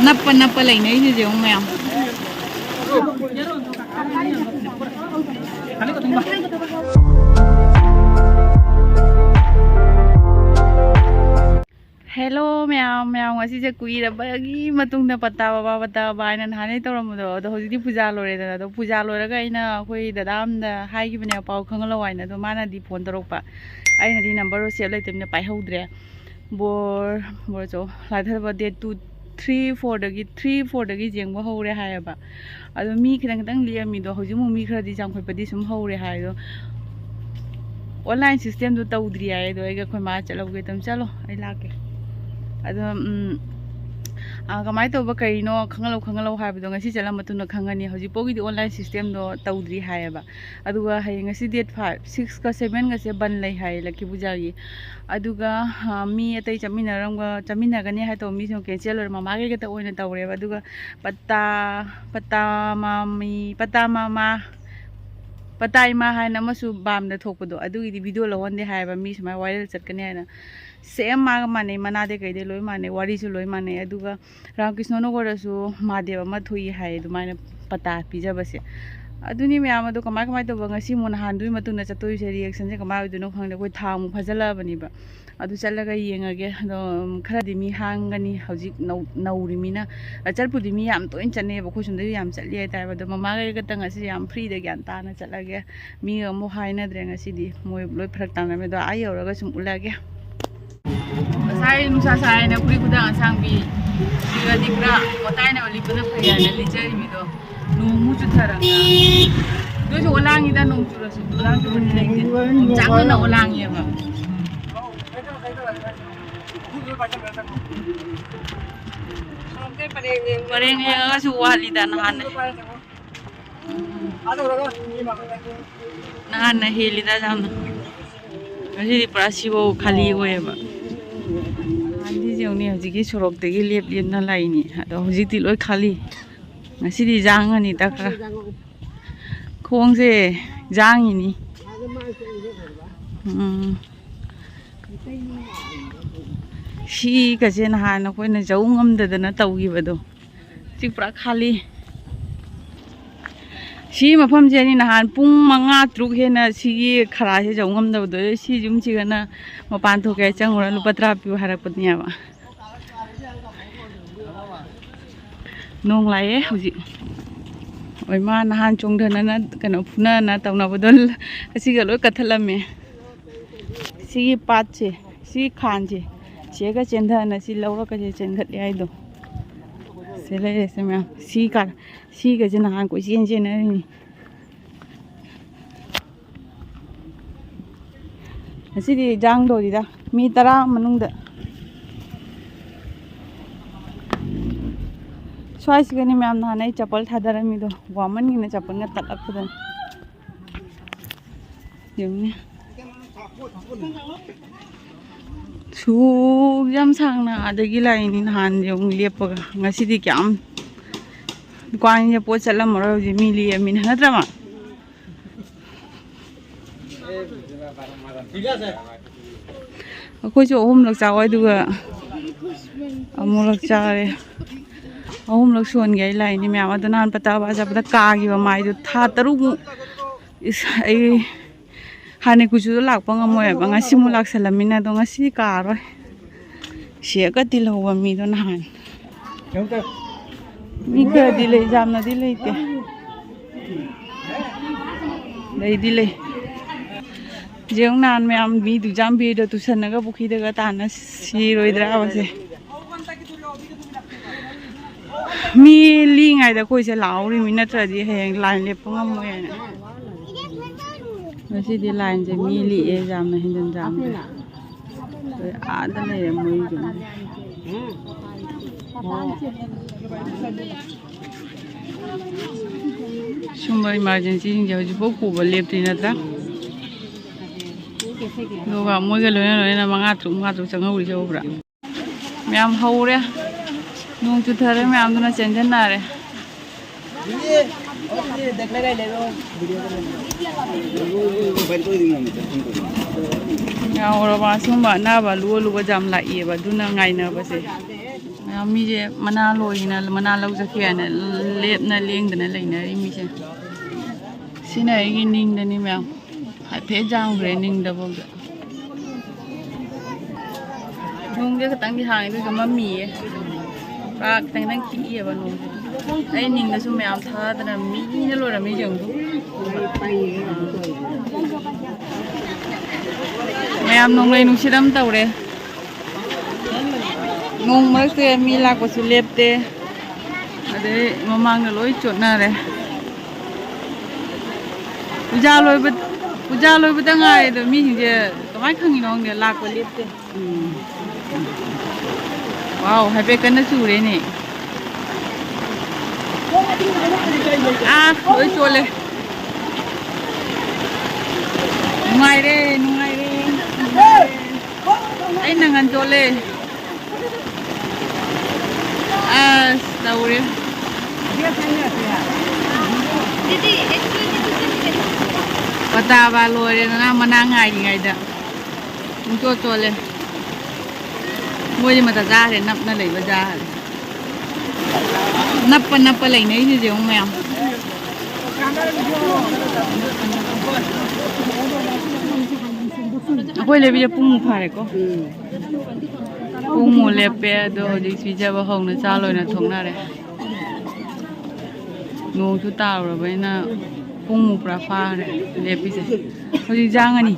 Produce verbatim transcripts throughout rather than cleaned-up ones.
ꯅꯞꯄ ꯅꯞꯄ ꯂꯩꯅꯩꯁꯤꯁꯦ ꯑꯃꯨꯛ ꯃꯌꯥꯝ꯫ ꯍꯦꯜꯂꯣ ꯃꯌꯥꯝ, ꯃꯌꯥꯝ, ꯉꯁꯤꯁꯦ ꯀꯨꯏꯔꯕꯒꯤ ꯃꯇꯨꯡꯗ ꯄꯠꯇꯥ ꯕꯕꯥ, ꯄꯠꯇꯥ ꯕꯕꯥ ꯍꯥꯏꯅ ꯅꯍꯥꯟꯅꯩ ꯇꯧꯔꯝꯕꯗꯣ, ꯑꯗꯣ ꯍꯧꯖꯤꯛꯇꯤ ꯄꯨꯖꯥ ꯂꯣꯏꯔꯦꯗꯅ꯫ ꯑꯗꯣ ꯄꯨꯖꯥ ꯂꯣꯏꯔꯒ ꯑꯩꯅ ꯑꯩꯈꯣꯏ ꯗꯗꯥ ꯑꯝꯗ ꯍꯥꯏꯈꯤꯕꯅꯦ, ꯄꯥꯎ ꯈꯪꯍꯜꯂꯛꯑꯣ ꯍꯥꯏꯅ꯫ ꯑꯗꯣ ꯃꯥꯅꯗꯤ ꯐꯣꯟ ꯇꯧꯔꯛꯄ, ꯑꯩꯅꯗꯤ ꯅꯝꯕꯔꯗꯣ ꯁꯦꯞ ꯂꯩꯇꯕꯅꯤꯅ ꯄꯥꯏꯍꯧꯗ꯭ꯔꯦ꯫ ꯕꯣꯔ, ꯕꯣꯔ ꯆꯧ ꯂꯥꯏꯊꯕ ꯗꯦꯠ ꯇꯨ, ꯊ꯭ꯔꯤ, ꯐꯣꯔꯗꯒꯤ, ꯊ꯭ꯔꯤ, ꯐꯣꯔꯗꯒꯤ ꯌꯦꯡꯕ ꯍꯧꯔꯦ ꯍꯥꯏꯌꯦꯕ꯫ ꯑꯗꯣ ꯃꯤ ꯈꯤꯇꯪ ꯈꯤꯇꯪ ꯂꯦꯛꯑꯝꯃꯤꯗꯣ, ꯍꯧꯖꯤꯛ ꯑꯃꯨꯛ ꯃꯤ ꯈꯔꯗꯤ ꯆꯥꯎꯈꯠꯄꯗꯤ ꯁꯨꯝ ꯍꯧꯔꯦ ꯍꯥꯏ꯫ ꯑꯗꯣ online systemꯗꯣ ꯇꯧꯗ꯭ꯔꯤ ꯍꯥꯏ꯫ ꯑꯗꯣ ꯑꯩꯒ ꯑꯩꯈꯣꯏ ꯃꯥ ꯆꯠꯍꯧꯒꯦ꯫ ꯑꯗꯨꯝ ꯆꯠꯂꯣ, ꯑꯩ ꯂꯥꯛꯀꯦ꯫ ꯑꯗꯣ, ꯎꯝ, ꯑ, ꯀꯃꯥꯏꯅ ꯇꯧꯕ ꯀꯔꯤꯅꯣ ꯈꯪꯍꯜꯂꯧ, ꯈꯪꯍꯜꯂꯧ ꯍꯥꯏꯕꯗꯣ ꯉꯁꯤ ꯆꯠꯂ ꯃꯇꯨꯡꯗ ꯈꯪꯉꯅꯤ꯫ ꯍꯧꯖꯤꯛꯐꯥꯎꯒꯤꯗꯤ online systemꯗꯣ ꯇꯧꯗ꯭ꯔꯤ ꯍꯥꯏꯌꯦꯕ꯫ ꯑꯗꯨꯒ ꯍꯌꯦꯡ, ꯉꯁꯤ date five, sixꯀ sevenꯒꯁꯦ ꯕꯟ ꯂꯩ ꯍꯥꯏꯌꯦ ꯂꯛꯈꯤ ꯄꯨꯖꯥꯒꯤ꯫ ꯑꯗꯨꯒ, ꯑ, ꯃꯤ ꯑꯇꯩ ꯆꯠꯃꯤꯟꯅꯔꯝꯒ-, ꯆꯠꯃꯤꯟꯅꯒꯅꯤ ꯍꯥꯏ ꯇꯧꯕ ꯃꯤꯁꯤꯡ cancel ꯑꯣꯏꯔꯦ, ꯃꯃꯥꯒꯤ ꯈꯛꯇ ꯑꯣꯏꯅ ꯇꯧꯔꯦꯕ꯫ ꯑꯗꯨꯒ ꯄꯇꯥ, ꯄꯇꯥ ꯃꯃꯤ, ꯄꯇꯥ ꯃꯃꯥ, ꯄꯇꯥ ꯏꯃꯥ ꯍꯥꯏꯅ ꯑꯃꯁꯨ ꯕꯥꯝꯗ ꯊꯣꯛꯄꯗꯣ, ꯑꯗꯨꯒꯤꯗꯤ video ꯂꯧꯍꯟꯗꯦ ꯍꯥꯏꯌꯦꯕ, ꯃꯤ ꯁꯨꯃꯥꯏꯅ viral ꯆꯠꯀꯅꯤ ꯍꯥꯏꯅ꯫ Same ꯃꯥꯒ ꯃꯥꯟꯅꯩ, ꯃꯅꯥꯗꯩ ꯀꯩꯗꯩ ꯂꯣꯏ ꯃꯥꯟꯅꯩ, ꯋꯥꯔꯤꯁꯨ ꯂꯣꯏ ꯃꯥꯟꯅꯩ꯫ ꯑꯗꯨꯒ ꯔꯥꯃꯀ꯭ꯔꯤꯁꯅ ꯅꯒꯔꯗꯁꯨ ꯃꯍꯥꯗꯦꯕ ꯑꯃ ꯊꯣꯛꯏ ꯍꯥꯏꯌꯦ ꯑꯗꯨꯃꯥꯏꯅ ꯄꯇꯥ ꯄꯤꯖꯕꯁꯦ꯫ ꯑꯗꯨꯅꯤ ꯃꯌꯥꯝ, ꯑꯗꯣ ꯀꯃꯥꯏ ꯀꯃꯥꯏ ꯇꯧꯕ, ꯉꯁꯤ ꯑꯃꯨꯛ ꯅꯍꯥꯟꯗꯨꯒꯤ ꯃꯇꯨꯡꯗ ꯆꯠꯇꯣꯏꯁꯦ, reactionꯁꯦ ꯀꯃꯥꯏ ꯑꯣꯏꯗꯣꯏꯅꯣ ꯈꯪꯗꯦ꯫ ꯑꯩꯈꯣꯏ ꯊꯥ ꯑꯃꯨꯛ ꯐꯥꯖꯤꯜꯂꯛꯑꯕꯅꯦꯕ꯫ ꯑꯗꯨ ꯆꯠꯂꯒ ꯌꯦꯡꯉꯒꯦ꯫ ꯑꯗꯣ, ꯎꯝ, ꯈꯔꯗꯤ ꯃꯤ ꯍꯥꯡꯒꯅꯤ ꯍꯧꯖꯤꯛ ꯅꯧ-, ꯅꯧꯔꯤꯃꯤꯅ꯫ ꯑ, ꯆꯠꯄꯨꯗꯤ ꯃꯤ ꯌꯥꯝ ꯇꯣꯏꯅ ꯆꯠꯅꯩꯌꯦꯕ, ꯑꯩꯈꯣꯏ ꯁꯣꯝꯗꯁꯨ ꯌꯥꯝ ꯆꯠꯂꯤ ꯍꯥꯏꯇꯥꯔꯦ꯫ ꯑꯗꯣ ꯃꯃꯥꯒ ꯑꯩꯒ ꯈꯛꯇꯪ ꯉꯁꯤꯗꯤ ꯌꯥꯝ freeꯗ ꯒ꯭ꯌꯥꯟ ꯇꯥꯅ ꯆꯠꯂꯒꯦ꯫ ꯃꯤꯒ ꯑꯃꯨꯛ ꯍꯥꯏꯅꯗ꯭ꯔꯦ ꯉꯁꯤꯗꯤ, ꯃꯣꯏ ꯂꯣꯏ ꯐꯔꯛ ꯇꯥꯅꯔꯝꯃꯦ꯫ ꯑꯗꯣ ꯑꯥ ꯌꯧꯔꯒ ꯁꯨꯝ ꯎꯠꯂꯛꯑꯒꯦ꯫ ꯉꯁꯥꯏ ꯅꯨꯡꯁꯥ ꯁꯥꯏꯅ ꯐꯨꯔꯤꯠ ꯈꯨꯗꯥꯡ ꯑꯁꯥꯡꯕꯤ ꯂꯤꯠꯂꯗꯤ ꯈꯔ ꯃꯇꯥꯏꯅꯕ ꯂꯤꯠꯄꯅ ꯐꯩ ꯍꯥꯏꯅ ꯂꯤꯠꯆꯔꯤꯃꯤꯗꯣ, ꯅꯣꯡꯃꯨꯛ ꯆꯨꯊꯔꯒ꯫ ꯅꯣꯏꯁꯨ ꯑꯣꯂꯥꯡꯉꯤꯗ, ꯅꯣꯡ ꯆꯨꯔꯁꯨ ꯑꯣꯂꯥꯡꯗꯕꯗꯤ ꯂꯩꯇꯦ꯫ ꯑꯣꯝꯆꯥꯛꯅꯅ ꯑꯣꯂꯥꯡꯉꯦꯕ꯫ ꯄꯔꯦꯡ ꯌꯦꯡꯉꯒꯁꯨ ꯋꯥꯠꯂꯤꯗ ꯅꯍꯥꯟꯅ꯫ ꯅꯍꯥꯟꯅ ꯍꯦꯜꯂꯤꯗ ꯌꯥꯝꯅ꯫ ꯉꯁꯤꯗꯤ ꯄꯨꯔꯥ ꯁꯤꯐꯧ ꯈꯥꯂꯤ ꯑꯣꯏꯌꯦꯕ꯫ ꯅꯍꯥꯟꯗꯤ ꯌꯦꯡꯉꯨꯅꯦ, ꯍꯧꯖꯤꯛꯀꯤ ꯁꯣꯔꯣꯛꯇꯒꯤ ꯂꯦꯞ ꯂꯦꯞꯅ ꯂꯥꯛꯏꯅꯤ, ꯑꯗꯣ ꯍꯧꯖꯤꯛꯇꯤ ꯂꯣꯏ ꯈꯥꯂꯤ꯫ ꯉꯁꯤꯗꯤ ꯌꯥꯡꯉꯅꯤꯗ ꯈꯔ꯫ ꯈꯣꯡꯁꯦ ꯌꯥꯡꯉꯤꯅꯤ꯫ ꯎꯝ꯫ ꯁꯤꯒꯁꯦ ꯅꯍꯥꯟ ꯑꯩꯈꯣꯏꯅ ꯌꯧ ꯉꯝꯗꯗꯅ ꯇꯧꯈꯤꯕꯗꯣ, ꯁꯤ ꯄꯨꯔꯥ ꯈꯥꯂꯤ꯫ ꯁꯤ ꯃꯐꯝꯁꯦ ꯑꯩ ꯅꯍꯥꯟ ꯄꯨꯡ ꯃꯉꯥ ꯇꯔꯨꯛ ꯍꯦꯟꯅ ꯁꯤꯒꯤ ꯈꯔꯥꯁꯦ ꯌꯧ ꯉꯝꯗꯕꯗꯣ, ꯁꯤ ꯌꯨꯝꯁꯤꯒꯅ ꯃꯄꯥꯟ ꯊꯣꯛꯀꯦ ꯆꯪꯉꯨꯔ ꯂꯨꯄꯥ ꯇꯔꯥ ꯄꯤꯌꯨ ꯍꯥꯏꯔꯛꯄꯅꯦꯕ꯫ ꯅꯣꯡ ꯂꯥꯛꯑꯦ ꯍꯧꯖꯤꯛ꯫ ꯍꯣꯏ, ꯃꯥ ꯅꯍꯥꯟ ꯆꯣꯡꯊꯅꯅ ꯀꯩꯅꯣ ꯐꯨꯅꯅ ꯇꯧꯅꯕꯗꯣ ꯑꯁꯤꯒ ꯂꯣꯏ ꯀꯠꯊꯠꯂꯝꯃꯦ꯫ ꯁꯤꯒꯤ ꯄꯥꯠꯁꯦ, ꯁꯤ ꯈꯥꯟꯁꯦ, ꯁꯤꯒ ꯆꯦꯟꯊꯅ ꯁꯤ ꯂꯧꯔꯛꯀꯁꯦ ꯆꯦꯟꯈꯠꯂꯦ ꯍꯥꯏꯗꯣ꯫ ꯁꯤ ꯂꯩꯔꯦꯁꯦ ꯃꯌꯥꯝ꯫ ꯁꯤ ꯀꯥ-, ꯁꯤꯒꯁꯦ ꯅꯍꯥꯟ ꯀꯣꯏꯆꯦꯟ ꯆꯦꯟꯅꯔꯤꯅꯤ꯫ ꯉꯁꯤꯗꯤ ꯏꯟꯖꯥꯡ ꯂꯣꯏꯔꯤꯗ, ꯃꯤ ꯇꯔꯥ ꯃꯅꯨꯡꯗ꯫ ꯁ꯭ꯋꯥꯏꯁꯤꯒꯅꯤ ꯃꯌꯥꯝ ꯅꯍꯥꯟ ꯑꯩ ꯆꯄꯜ ꯊꯥꯗꯔꯝꯃꯤꯗꯣ, ꯋꯥꯃꯟꯒꯤꯅ ꯆꯄꯜꯒ ꯇꯠꯂꯛꯄꯗꯅꯤ꯫ ꯌꯦꯡꯉꯨꯅꯦ꯫ ꯁꯨꯛ ꯌꯥꯝ ꯁꯥꯡꯅ ꯑꯗꯒꯤ ꯂꯥꯛꯏꯅꯤ ꯅꯍꯥꯟ ꯌꯦꯡꯉꯨ ꯂꯦꯞꯄꯒ꯫ ꯉꯁꯤꯗꯤ ꯀꯌꯥꯝ ꯗꯨꯀꯥꯟꯁꯦ ꯄꯣꯠ ꯆꯠꯂꯝꯃꯔꯣꯏ ꯍꯧꯖꯤꯛ ꯃꯤ ꯂꯦꯛꯑꯃꯤꯅ, ꯅꯠꯇ꯭ꯔ ꯃꯥ? ꯑꯩꯈꯣꯏꯁꯨ ꯑꯍꯨꯝꯂꯛ ꯆꯥꯎꯋꯦ, ꯑꯗꯨꯒ ꯑꯃꯨꯛꯂꯛ ꯆꯥꯔꯦ꯫ ꯑꯍꯨꯝꯂꯛ ꯁꯣꯟꯒꯦ ꯑꯩ ꯂꯥꯛꯏꯅꯤ ꯃꯌꯥꯝ꯫ ꯑꯗꯣ ꯅꯍꯥꯟ ꯄꯇꯥ ꯕꯖꯥꯔꯗ ꯀꯥꯈꯤꯕ ꯃꯥꯏꯗꯣ ꯊꯥ ꯇꯔꯨꯛꯃꯨꯛ꯫ ꯏꯁ, ꯑꯩ ꯍꯥꯟꯅ ꯀꯨꯆꯨꯗꯣ ꯂꯥꯛꯄ ꯉꯝꯃꯣꯏꯕ, ꯉꯁꯤꯃꯨꯛ ꯂꯥꯛꯁꯜꯂꯝꯃꯤꯅ꯫ ꯑꯗꯣ ꯉꯁꯤꯗꯤ ꯀꯥꯔꯣꯏ꯫ ꯁꯦꯛꯀ ꯇꯤꯜꯍꯧꯕ ꯃꯤꯗꯣ ꯅꯍꯥꯟ꯫ ꯃꯤ ꯈꯔꯗꯤ ꯂꯩ, ꯌꯥꯝꯅꯗꯤ ꯂꯩꯇꯦ꯫ ꯂꯩꯗꯤ ꯂꯩ꯫ ꯌꯦꯡꯉꯨ, ꯅꯍꯥꯟ ꯃꯌꯥꯝ ꯃꯤꯗꯨ ꯌꯥꯝ ꯚꯤꯔꯗ ꯇꯨꯁꯟꯅꯒ ꯄꯨꯈ꯭ꯔꯤꯗꯒ ꯇꯥꯟꯅ ꯁꯤꯔꯣꯏꯗ꯭ꯔꯥꯕꯁꯦ? ꯃꯤ ꯂꯤꯉꯩꯗ ꯑꯩꯈꯣꯏꯁꯦ ꯂꯥꯛꯍꯧꯔꯤꯃꯤ, ꯅꯠꯇ꯭ꯔꯗꯤ ꯍꯌꯦꯡ ꯂꯥꯏꯟ ꯂꯦꯞꯄ ꯉꯝꯃꯣꯏ ꯍꯥꯏꯅ꯫ ꯉꯁꯤꯗꯤ ꯂꯥꯏꯟꯁꯦ ꯃꯤ ꯂꯤꯛꯑꯦ, ꯌꯥꯝꯅ ꯍꯦꯟꯖꯟ ꯌꯥꯝꯗ꯭ꯔꯦ꯫ ꯑꯩꯈꯣꯏ ꯑꯥꯗ ꯂꯩꯔꯦ ꯃꯣꯏ ꯌꯨꯝ꯫ ꯁꯨꯝꯕ ꯏꯃꯥꯔꯖꯦꯟꯁꯤꯁꯤꯡꯁꯦ ꯍꯧꯖꯤꯛꯐꯥꯎ ꯄꯨꯕ ꯂꯦꯞꯇ꯭ꯔꯤ ꯅꯠꯇ꯭ꯔꯥ? ꯑꯗꯨꯒ ꯃꯣꯏꯒ ꯂꯣꯏꯅ ꯂꯣꯏꯅꯅ ꯃꯉꯥ ꯇꯔꯨꯛ, ꯃꯉꯥ ꯇꯔꯨꯛ ꯆꯪꯍꯧꯔꯤꯁꯦ ꯎꯕ꯭ꯔꯥ? ꯃꯌꯥꯝ ꯍꯧꯔꯦ, ꯅꯣꯡ ꯆꯨꯊꯔꯦ, ꯃꯌꯥꯝꯗꯨꯅ ꯆꯦꯟꯁꯤꯟꯅꯔꯦ꯫ ꯌꯥꯎꯔꯕ ꯁꯤꯒꯨꯝꯕ ꯑꯅꯥꯕ ꯑꯂꯨ ꯑꯂꯨꯕ ꯌꯥꯝ ꯂꯥꯛꯏꯑꯕ, ꯑꯗꯨꯅ ꯉꯥꯏꯅꯕꯁꯦ꯫ ꯃꯌꯥꯝ ꯃꯤꯁꯦ ꯃꯅꯥ ꯂꯣꯏꯅ ꯃꯅꯥ ꯂꯧ ꯆꯠꯈꯤ ꯍꯥꯏꯅ ꯂꯦꯞꯅ ꯂꯦꯡꯗꯅ ꯂꯩꯅꯔꯤ ꯃꯤꯁꯦ꯫ ꯁꯤꯅ ꯑꯩꯒꯤ ꯅꯤꯡꯗꯅꯤ ꯃꯌꯥꯝ꯫ ꯍꯥꯏꯐꯦꯠ ꯌꯥꯝꯈ꯭ꯔꯦ ꯅꯤꯡꯗꯐꯥꯎꯗ꯫ ꯅꯣꯡꯁꯦ ꯈꯤꯇꯪꯗꯤ ꯍꯥꯡꯉꯦ, ꯑꯗꯨꯁꯨ ꯃꯝꯃꯤꯌꯦ꯫ ꯄꯨꯔꯥ ꯈꯤꯇꯪ ꯈꯤꯇꯪ ꯈꯤꯛꯏꯑꯕ ꯅꯣꯡꯁꯦ꯫ ꯑꯩ ꯅꯤꯡꯗꯁꯨ ꯃꯌꯥꯝ ꯊꯥꯗꯅ ꯃꯤꯅ ꯂꯣꯏꯔꯝꯃꯤ ꯌꯦꯡꯉꯨ꯫ ꯃꯌꯥꯝ ꯅꯣꯡꯂꯩ ꯅꯨꯡꯁꯤꯠ ꯑꯃ ꯇꯧꯔꯦ꯫ ꯅꯣꯡ ꯃꯔꯛꯁꯦ ꯃꯤ ꯂꯥꯛꯄꯁꯨ ꯂꯦꯞꯇꯦ꯫ ꯑꯗꯩ ꯃꯃꯥꯡꯗ ꯂꯣꯏ ꯆꯣꯠꯅꯔꯦ꯫ ꯄꯨꯖꯥ ꯂꯣꯏꯕ, ꯄꯨꯖꯥ ꯂꯣꯏꯕꯗ ꯉꯥꯏꯔꯦꯗꯣ, ꯃꯤꯁꯤꯡꯁꯦ ꯀꯃꯥꯏꯅ ꯈꯪꯉꯤꯅꯣ ꯈꯪꯗꯦ, ꯂꯥꯛꯄ ꯂꯦꯞꯇꯦ꯫ ꯎꯝ꯫ ꯋꯥꯎ, ꯍꯥꯏꯐꯦꯠ ꯀꯟꯅ ꯆꯨꯔꯦꯅꯦ꯫ ꯑꯥ, ꯂꯣꯏ ꯆꯣꯠꯂꯦ꯫ ꯅꯨꯡꯉꯥꯏꯔꯦ, ꯅꯨꯡꯉꯥꯏꯔꯦ꯫ ꯑꯩ ꯅꯪꯒꯟ ꯆꯣꯠꯂꯦ꯫ ꯑꯁ, ꯇꯧꯔꯦ꯫ ꯄꯇꯥꯕ ꯂꯣꯏꯔꯦꯗꯅ, ꯃꯅꯥ ꯉꯥꯏꯔꯤꯉꯩꯗ꯫ ꯄꯨꯡꯆꯣꯠ ꯆꯣꯠꯂꯦ꯫ ꯃꯣꯏꯗꯤ ꯃꯇꯥ ꯆꯥꯈ꯭ꯔꯦ, ꯅꯞꯅ ꯂꯩꯕ ꯖꯥꯔꯦ꯫ ꯅꯞꯄ ꯅꯞꯄ ꯂꯩꯅꯩꯁꯤꯁꯦ ꯌꯦꯡꯉꯨ ꯃꯌꯥꯝ꯫ ꯑꯩꯈꯣꯏ ꯂꯩꯕꯤꯁꯦ ꯄꯨꯡꯃꯨꯛ ꯐꯥꯔꯦꯀꯣ꯫ ꯎꯝ꯫ ꯄꯨꯡꯃꯨꯛ ꯂꯦꯞꯄꯦ, ꯑꯗꯣ ꯍꯧꯖꯤꯛ ꯄꯤꯖꯕ ꯍꯧꯅ ꯆꯥ ꯂꯣꯏꯅ ꯊꯣꯛꯅꯔꯦ꯫ ꯅꯣꯡꯁꯨ ꯇꯥꯔꯨꯔꯕꯅꯤꯅ ꯄꯨꯡꯃꯨꯛ ꯄꯨꯔꯥ ꯐꯥꯈ꯭ꯔꯦ ꯂꯦꯞꯄꯤꯁꯦ꯫ ꯍꯧꯖꯤꯛ ꯆꯥꯡꯉꯅꯤ꯫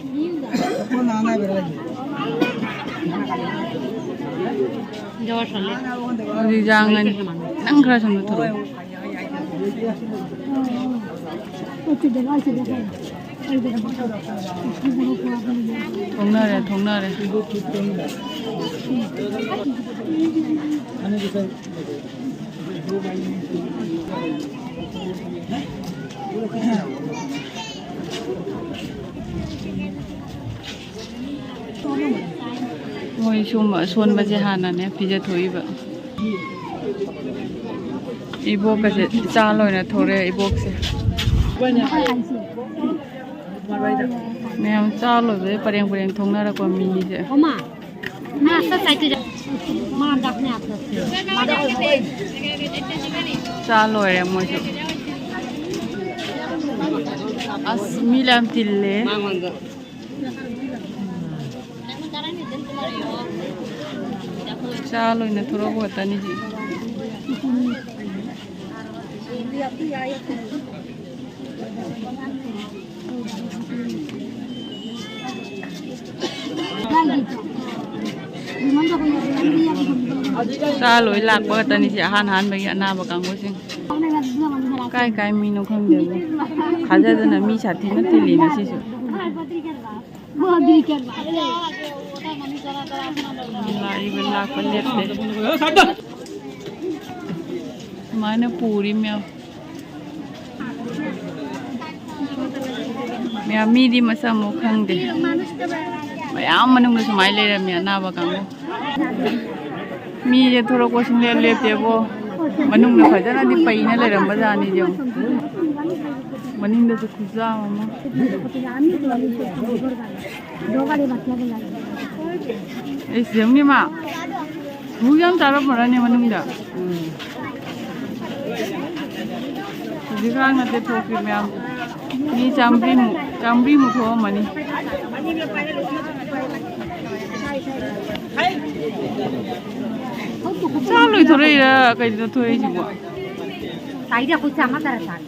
ꯍꯧꯖꯤꯛ ꯆꯥꯡꯉꯅꯤ꯫ ꯅꯪ ꯈꯔ ꯁꯣꯝꯗ ꯊꯣꯛꯂꯛꯑꯣ꯫ ꯊꯣꯡꯅꯔꯦ, ꯊꯣꯡꯅꯔꯦ꯫ ꯃꯣꯏ ꯁꯨꯝꯕ ꯑꯁꯣꯟꯕꯁꯦ ꯍꯥꯟꯅꯅꯦ ꯄꯤꯖꯊꯣꯛꯏꯕ꯫ ꯏꯕꯣꯛꯀꯁꯦ ꯆꯥ ꯂꯣꯏꯅ ꯊꯣꯔꯛꯑꯦ, ꯏꯕꯣꯛꯁꯦ꯫ ꯃꯌꯥꯝ ꯆꯥ ꯂꯣꯏꯕꯗꯩ ꯄꯔꯦꯡ ꯄꯔꯦꯡ ꯊꯣꯛꯅꯔꯛꯄ ꯃꯤꯁꯦ꯫ ꯆꯥ ꯂꯣꯏꯔꯦ ꯃꯣꯏꯁꯨ꯫ ꯑꯁ, ꯃꯤ ꯌꯥꯝ ꯇꯤꯜꯂꯦ꯫ ꯆꯥ ꯂꯣꯏꯅ ꯊꯣꯔꯛꯄ ꯈꯛꯇꯅꯤ ꯁꯤ꯫ ꯆꯥ ꯂꯣꯏ ꯂꯥꯛꯄ ꯈꯛꯇꯅꯤ ꯁꯤ, ꯑꯍꯥꯟ ꯑꯍꯥꯟꯕꯒꯤ ꯑꯅꯥꯕ ꯀꯥꯡꯕꯨꯁꯤꯡ꯫ ꯀꯥꯏ ꯀꯥꯏ ꯃꯤꯅꯣ ꯈꯪꯗꯦꯕꯣ꯫ ꯊꯥꯖꯗꯅ ꯃꯤ ꯁꯥꯊꯤꯅ ꯇꯤꯜꯂꯤ ꯉꯁꯤꯁꯨ꯫ ꯂꯥꯛꯏꯕ ꯂꯥꯛꯄ ꯂꯦꯞꯇꯦ꯫ ꯁꯨꯃꯥꯏꯅ ꯄꯨꯔꯤ ꯃꯌꯥꯝ꯫ ꯃꯌꯥꯝ ꯃꯤꯗꯤ ꯃꯁꯛ ꯑꯃꯨꯛ ꯈꯪꯗꯦ꯫ ꯃꯌꯥꯝ ꯃꯅꯨꯡꯗ ꯁꯨꯃꯥꯏꯅ ꯂꯩꯔꯝꯃꯦ ꯑꯅꯥꯕ ꯀꯥꯡꯕꯨ꯫ ꯃꯤꯁꯦ ꯊꯣꯔꯛꯄ ꯁꯨꯡꯂꯦꯞ ꯂꯦꯞꯇꯦꯕꯣ꯫ ꯃꯅꯨꯡꯗ ꯐꯖꯅꯗꯤ ꯄꯩꯅ ꯂꯩꯔꯝꯕ ꯖꯥꯠꯅꯤ ꯌꯦꯡꯉꯨ꯫ ꯃꯅꯤꯡꯗꯁꯨ ꯈꯨꯌꯥꯝ ꯑꯃ꯫ ꯑꯩꯁ, ꯌꯦꯡꯉꯨꯅꯦ ꯃꯥ꯫ ꯙꯨꯛ ꯌꯥꯝ ꯆꯥꯔꯝꯃꯔꯅꯤ ꯃꯅꯨꯡꯗ꯫ ꯍꯧꯖꯤꯛꯀꯥꯟ ꯅꯠꯇꯦ ꯊꯣꯛꯈ꯭ꯔꯤ ꯃꯌꯥꯝ꯫ ꯃꯤ ꯆꯥꯝꯃꯔꯤꯃꯨꯛ, ꯆꯥꯝꯃꯔꯤꯃꯨꯛ ꯊꯣꯛꯑꯝꯃꯅꯤ꯫ ꯆꯥ ꯂꯣꯏꯊꯣꯔꯛꯏꯔꯥ ꯀꯩꯅꯣ ꯊꯣꯛꯏꯁꯤꯕꯣ? ꯁꯥꯏꯗ ꯑꯩꯈꯣꯏ ꯆꯥꯝꯃ ꯇꯔꯥ ꯆꯥꯔꯦ꯫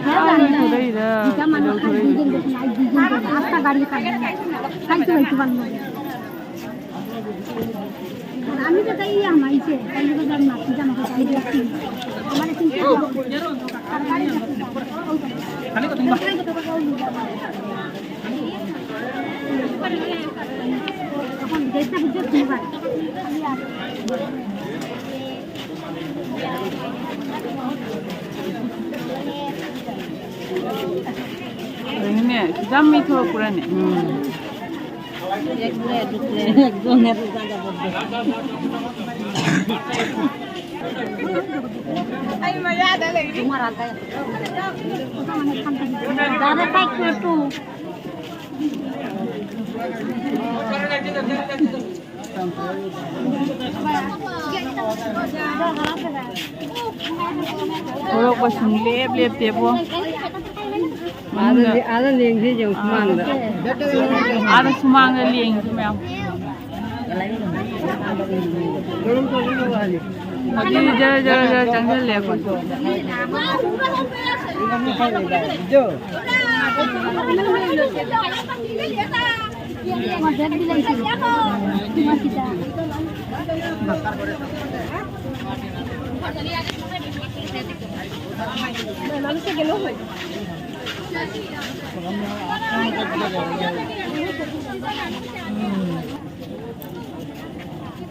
ꯆꯥ ꯂꯣꯏꯊꯣꯔꯛꯏꯔꯥ ꯀꯩꯗꯧꯊꯣꯔꯛꯏꯅꯣ? ꯀꯩꯅꯣꯅꯦ, ꯌꯥꯝ ꯃꯤ ꯊꯣꯛꯂꯛꯄ꯭ꯔꯅꯦ? ꯎꯝ꯫ ꯑꯩ ꯃꯌꯥꯗ ꯂꯩꯔꯤ꯫ ꯊꯣꯛꯂꯛꯄ ꯁꯨꯡꯂꯦꯞ ꯂꯦꯞꯇꯦꯕꯣ꯫ ꯑꯥꯗ ꯂꯦ-, ꯑꯥꯗ ꯂꯦꯡꯁꯤ ꯌꯦꯡꯉꯨ ꯁꯨꯃꯥꯡꯗ꯫ ꯑꯥꯗ ꯁꯨꯃꯥꯡꯗ ꯂꯦꯡꯁꯤ ꯃꯌꯥꯝ꯫ ꯍꯧꯖꯤꯛ ꯖꯔ ꯖꯔ ꯖꯔ ꯆꯪꯁꯤꯜꯂꯦ ꯑꯩꯈꯣꯏꯁꯨ꯫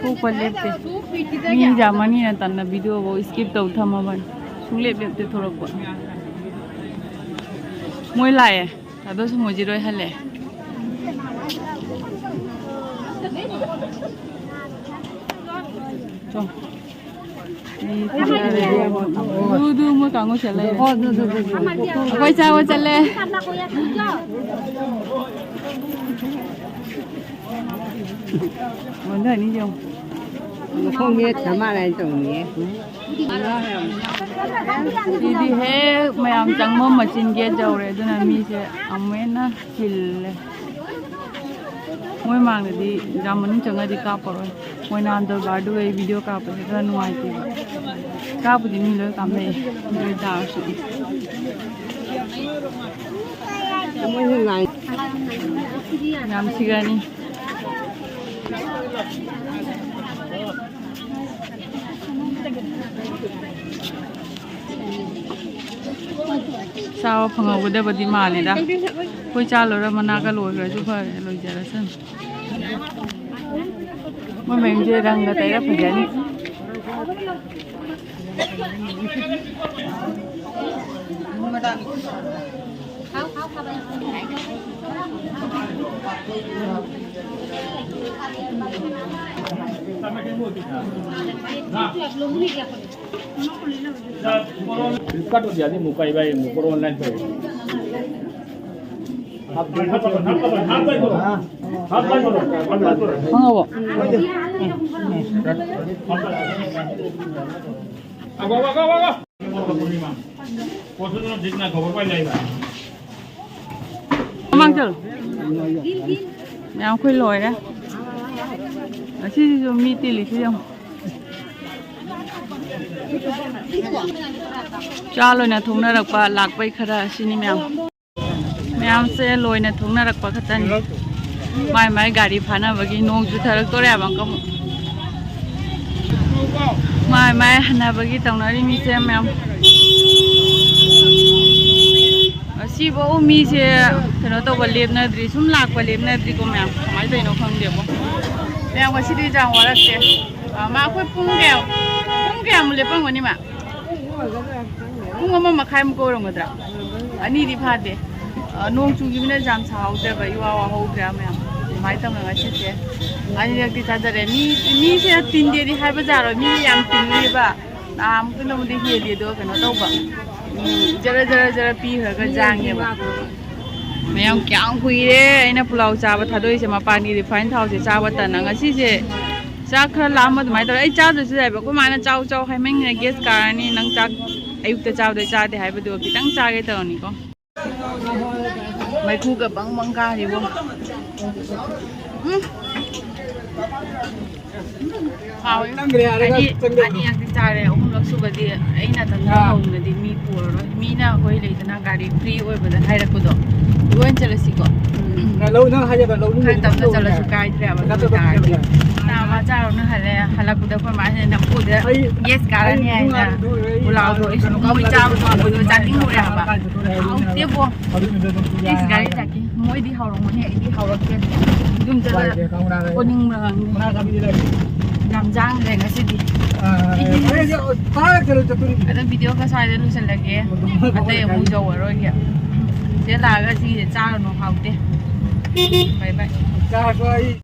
ꯊꯣꯛꯄ ꯂꯦꯞꯇꯦ꯫ ꯃꯤ ꯌꯥꯝꯃꯟꯒꯤꯅ ꯇꯟꯅ video ꯐꯥꯎ skip ꯇꯧ ꯊꯝꯃꯕꯅꯤ꯫ ꯁꯨꯡꯂꯦꯞ ꯂꯦꯞꯇꯦ ꯊꯣꯔꯛꯄ꯫ ꯃꯣꯏ ꯂꯥꯛꯑꯦ꯫ ꯇꯥꯗꯣꯁꯨ ꯃꯣꯏꯖꯤꯠ ꯍꯣꯏ ꯍꯜꯂꯦ꯫ ꯆꯣ꯫ ꯃꯤ ꯊꯣꯛꯅꯔꯦ꯫ ꯗꯨ, ꯗꯨ, ꯃꯣꯏ ꯀꯥꯡꯒꯨ ꯁꯤꯗ ꯂꯩꯔꯦ꯫ ꯑꯩꯈꯣꯏ ꯆꯥꯕ ꯆꯠꯂꯦ꯫ ꯑꯣꯟꯊꯅꯤ ꯌꯦꯡꯉꯨ꯫ ꯃꯈꯣꯡ ꯃꯦꯠꯈ꯭ꯔ ꯃꯥꯜꯂꯦ ꯍꯥꯏꯅ ꯇꯧꯅꯤꯌꯦ꯫ ꯁꯤꯗꯤ ꯍꯦꯛ ꯃꯌꯥꯝ ꯆꯪꯐꯝ ꯃꯆꯤꯟ gate ꯌꯧꯔꯦ, ꯑꯗꯨꯅ ꯃꯤꯁꯦ ꯑꯃꯨꯛ ꯍꯦꯟꯅ ꯆꯤꯜꯂꯦ꯫ ꯃꯣꯏ ꯃꯥꯡꯗꯗꯤ ꯌꯥꯝ ꯃꯅꯨꯡ ꯆꯪꯉꯗꯤ ꯀꯥꯞꯄꯔꯣꯏ꯫ ꯃꯣꯏ ꯅꯍꯥꯟ ꯗꯔꯕꯥꯔꯗꯨꯒ ꯑꯩ video ꯀꯥꯞꯄꯁꯦ ꯈꯔ ꯅꯨꯡꯉꯥꯏꯇꯦꯕ꯫ ꯀꯥꯞꯄꯨꯗꯤ ꯃꯤ ꯂꯣꯏ ꯀꯥꯞꯅꯩ, ꯑꯗꯨ ꯑꯣꯏ ꯇꯥꯔꯁꯨ꯫ ꯌꯥꯝ ꯁꯤꯒꯅꯤ꯫ ꯆꯥꯕ ꯐꯪꯍꯧꯒꯗꯕꯗꯤ ꯃꯥꯜꯂꯤꯗ꯫ ꯑꯩꯈꯣꯏ ꯆꯥ ꯂꯣꯏꯔ ꯃꯅꯥꯒ ꯂꯣꯏꯈ꯭ꯔꯁꯨ ꯐꯔꯦ, ꯂꯣꯏꯖꯔꯁꯅꯨ꯫ ꯃꯣꯏ ꯃꯌꯨꯝꯁꯦ ꯔꯪꯒ ꯇꯩꯔ ꯐꯖꯅꯤ꯫ Flipkart ত দিয়া দি, মুকাই বাই, মুকৰ online পাই। ꯈꯪꯉꯕꯣ? ꯃꯃꯥꯡ ꯆꯠꯂꯣ꯫ ꯃꯌꯥꯝ ꯑꯩꯈꯣꯏ ꯂꯣꯏꯔꯦ꯫ ꯉꯁꯤꯁꯤꯁꯨ ꯃꯤ ꯇꯤꯜꯂꯤꯁꯤ ꯌꯦꯡꯉꯣ꯫ ꯆꯥ ꯂꯣꯏꯅ ꯊꯣꯡꯅꯔꯛꯄ ꯂꯥꯛꯄꯩ ꯈꯔ ꯑꯁꯤꯅꯤ ꯃꯌꯥꯝ꯫ ꯃꯌꯥꯝꯁꯦ ꯂꯣꯏꯅ ꯊꯣꯡꯅꯔꯛꯄ ꯈꯛꯇꯅꯤ꯫ ꯃꯥꯏ ꯃꯥꯏ ꯒꯥꯔꯤ ꯐꯥꯅꯕꯒꯤ ꯅꯣꯡ ꯆꯨꯊꯔꯛꯇꯣꯔꯦ ꯍꯥꯏꯕ ꯑꯃꯨꯛꯀ ꯑꯃꯨꯛ꯫ ꯃꯥꯏ ꯃꯥꯏ ꯍꯟꯅꯕꯒꯤ ꯇꯧꯅꯔꯤ ꯃꯤꯁꯦ ꯃꯌꯥꯝ꯫ ꯉꯁꯤꯐꯧ ꯃꯤꯁꯦ ꯀꯩꯅꯣ ꯇꯧꯕ ꯂꯦꯞꯅꯗ꯭ꯔꯤ, ꯁꯨꯝ ꯂꯥꯛꯄ ꯂꯦꯞꯅꯗ꯭ꯔꯤꯀꯣ ꯃꯌꯥꯝ꯫ ꯀꯃꯥꯏꯅ ꯇꯧꯔꯤꯅꯣ ꯈꯪꯗꯦꯕꯣ꯫ ꯃꯌꯥꯝ ꯉꯁꯤꯗꯤ ꯌꯥꯝ ꯋꯥꯔꯛꯇꯦ꯫ ꯑ, ꯃꯥ ꯑꯩꯈꯣꯏ ꯄꯨꯡ ꯀꯌꯥ, ꯄꯨꯡ ꯀꯌꯥꯃꯨꯛ ꯂꯦꯞꯄꯝꯒꯅꯤ ꯃꯥ? ꯄꯨꯡ ꯑꯃ ꯃꯈꯥꯏꯃꯨꯛ ꯑꯣꯏꯔꯝꯒꯗ꯭ꯔꯥ? ꯑꯅꯤꯗꯤ ꯐꯥꯗꯦ꯫ ꯑ, ꯅꯣꯡ ꯆꯨꯈꯤꯕꯅ ꯌꯥꯝ ꯁꯥꯍꯧꯗ꯭ꯔꯦꯕ, ꯏꯋꯥ ꯋꯥꯍꯧꯗ꯭ꯔꯦ ꯃꯌꯥꯝ꯫ ꯑꯗꯨꯃꯥꯏꯅ ꯇꯧꯅ ꯉꯁꯤꯁꯦ ꯑꯅꯤꯔꯛꯇꯤ ꯆꯥꯖꯔꯦ꯫ ꯃꯤ, ꯃꯤꯁꯦ ꯇꯤꯟꯗꯦꯗꯤ ꯍꯥꯏꯕ ꯌꯥꯔꯣꯏ, ꯃꯤ ꯌꯥꯝ ꯇꯤꯟꯅꯦꯕ꯫ ꯅꯍꯥꯟꯃꯨꯛꯇꯨꯅꯕꯨꯗꯤ ꯍꯦꯜꯂꯤ ꯑꯗꯣ ꯀꯩꯅꯣ ꯇꯧꯕ, ꯎꯝ, ꯖꯔ ꯖꯔ ꯖꯔ ꯄꯤꯈ꯭ꯔꯒ ꯌꯥꯡꯉꯦꯕ꯫ ꯃꯌꯥꯝ ꯀꯌꯥꯝ ꯀꯨꯏꯔꯦ ꯑꯩꯅ ꯄꯨꯂꯥꯎ ꯆꯥꯕ ꯊꯥꯗꯣꯛꯏꯁꯦ, ꯃꯄꯥꯟꯒꯤ ꯔꯤꯐꯥꯏꯟ ꯊꯥꯎꯁꯦ ꯆꯥꯕ ꯇꯟꯅ꯫ ꯉꯁꯤꯁꯦ ꯆꯥꯛ ꯈꯔ ꯂꯥꯝꯕ ꯑꯗꯨꯃꯥꯏꯅ ꯇꯧꯔꯦ꯫ ꯑꯩ ꯆꯥꯗ꯭ꯔꯁꯨ ꯌꯥꯏꯕ, ꯑꯩꯈꯣꯏ ꯃꯥꯅ ꯆꯥꯎ ꯆꯥꯎ ꯍꯥꯏꯃꯟꯈ꯭ꯔꯦ, ꯒꯦꯁ ꯀꯥꯔꯅꯤ ꯅꯪ ꯆꯥꯛ ꯑꯌꯨꯛꯇ ꯆꯥꯕꯗꯣ ꯆꯥꯗꯦ ꯍꯥꯏꯕꯗꯨ ꯈꯤꯇꯪ ꯆꯥꯒꯦ ꯇꯧꯔꯅꯤꯀꯣ꯫ ꯃꯩꯈꯨꯒ ꯕꯪ ꯕꯪ ꯀꯥꯔꯤꯕꯣ꯫ ꯎꯝ꯫ ꯍꯥꯎꯋꯦ꯫ ꯆꯪꯈ꯭ꯔꯦ ꯍꯥꯏꯔꯒ ꯑꯅꯤ-, ꯆꯪꯈ꯭ꯔꯦ꯫ ꯑꯅꯤꯔꯛꯇꯤ ꯆꯥꯔꯦ, ꯑꯍꯨꯝꯂꯛ ꯁꯨꯕꯗꯤ ꯑꯩꯅ ꯇꯟꯖ ꯑꯥ꯫ ꯍꯧꯅꯗꯤ ꯃꯤ ꯄꯨꯔꯔꯣꯏ꯫ ꯃꯤꯅ ꯑꯩꯈꯣꯏ ꯂꯩꯗꯅ ꯒꯥꯔꯤ ꯐ꯭ꯔꯤ ꯑꯣꯏꯕꯗ ꯍꯥꯏꯔꯛꯄꯗꯣ, ꯂꯣꯏ ꯆꯠꯂꯁꯤꯀꯣ꯫ ꯅꯪ ꯂꯧ-, ꯅꯪ ꯍꯥꯏꯒꯗ꯭ꯔꯥ ꯂꯧꯅꯤꯡꯕꯗꯤ ꯈꯔ ꯇꯞꯅ ꯂꯧꯅꯤꯡꯕ ꯆꯠꯂꯁꯨ ꯌꯥꯏ꯫ ꯀꯥꯏꯗ꯭ꯔꯦꯕ ꯄꯩꯁꯥ ꯑꯗꯨ ꯇꯞꯅ ꯑꯣꯏꯇꯥꯔꯗꯤ꯫ ꯆꯠꯂꯁꯨ ꯌꯥꯏ꯫ ꯅꯥ ꯃꯥ ꯆꯥꯔꯨꯅ ꯍꯜꯂꯦ, ꯍꯜꯂꯛꯄꯗ ꯑꯩꯈꯣꯏ ꯃꯥꯁꯤꯅ ꯅꯝꯐꯨꯗ ꯑꯩ, ꯒꯦꯁ ꯑꯩ ꯀꯥꯔꯅꯤ ꯍꯥꯏꯅ ꯏꯃꯥꯗꯨ ꯑꯩ ꯄꯨꯂꯥꯎꯗꯣ ꯑꯩꯁꯨ ꯃꯣꯏ ꯆꯥꯕ ꯐꯪꯕꯗꯣ ꯆꯥꯅꯤꯡꯉꯨꯔꯦ ꯍꯥꯏꯕ꯫ ꯍꯥꯎꯇꯦꯕꯣ꯫ ꯑꯗꯨ ꯅꯨꯃꯤꯠꯇꯣ ꯑꯗꯨꯝ ꯄꯤꯖꯔꯦ ꯒꯦꯁ ꯒꯥꯔꯤ ꯍꯥꯏꯅ꯫ ꯆꯥꯀꯤ ꯃꯣꯏꯗꯤ ꯍꯥꯎꯔꯝꯒꯅꯤ, ꯑꯩꯗꯤ ꯍꯥꯎꯔꯛꯇꯦ꯫ ꯑꯗꯨꯝ ꯆꯠꯂꯒ ꯎꯄꯥꯏ ꯂꯩꯇꯦ, ꯈꯪꯕ꯭ꯔꯥ? ꯑꯣꯅꯤꯡꯕ꯭ꯔꯥ ꯈꯪꯗꯦ꯫ ꯃꯅꯥ ꯆꯥꯕꯤꯗꯤ ꯂꯩ꯫ ꯌꯥꯝ ꯆꯥꯡꯈ꯭ꯔꯦ ꯉꯁꯤꯗꯤ꯫ ꯑꯥ, ꯑꯩꯗꯤ ꯑꯩꯗꯤ ꯐꯥꯔ ꯀꯩꯅꯣ ꯆꯠꯇꯣꯏꯅꯤ꯫ ꯑꯗꯣ ꯚꯤꯗꯤꯑꯣ ꯉꯁ꯭ꯋꯥꯏꯗ ꯂꯣꯏꯁꯤꯜꯂꯒꯦ꯫ ꯑꯇꯩ ꯑꯃꯨꯛ ꯌꯧꯔꯔꯣꯏꯒꯦ꯫ ꯁꯤꯗ ꯂꯥꯛꯑꯒ ꯁꯤꯒꯤꯁꯦ ꯆꯥꯔꯨꯅꯨ, ꯍꯥꯎꯇꯦ꯫ ꯕꯥꯏ ꯕꯥꯏ꯫ ꯆꯥꯔꯁꯨ ꯑꯩ